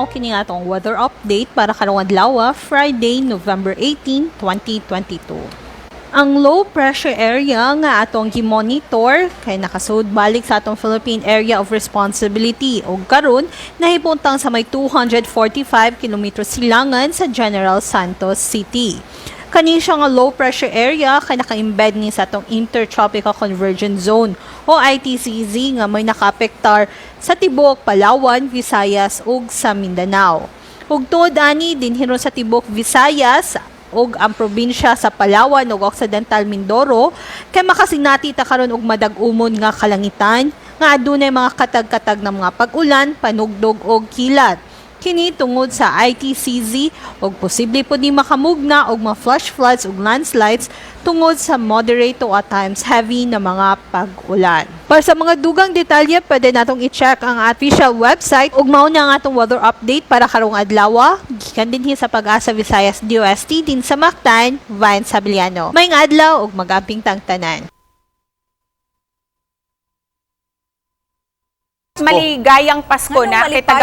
Mao kini atong weather update para karong adlaw, Friday, November 18, 2022. Ang low pressure area nga atong gi-monitor kay nakasud balik sa atong Philippine Area of Responsibility ug karon nahipuntang sa may 245 kilometros silangan sa General Santos City. Kani siya nga low pressure area kay naka-embed ni sa atong Intertropical Convergence Zone o ITCZ nga may nakaapektar sa tibuok Palawan, Visayas ug sa Mindanao. Ug tuod ani dinhi ron sa tibuok Visayas ug ang probinsya sa Palawan ug Occidental Mindoro kay makasinati ta karon og madag-umon nga kalangitan nga adunay mga katag-katag na mga pag-ulan, panugdog ug kilat. Kini tungod sa ITCZ ug posible pod ni makamugna og mga flash floods ug landslides tungod sa moderate to at times heavy na mga pag-ulan. Para sa mga dugang detalye, pwede natong i-check ang official website ug mao na ang atong weather update para karong adlaw. Gikan dinhi sa Pag-asa Visayas DOST din sa Mactan, Vine Sabiliano. Maayong adlaw ug magamping tang tanan. Maligayang Pasko Ngano na kay malipay?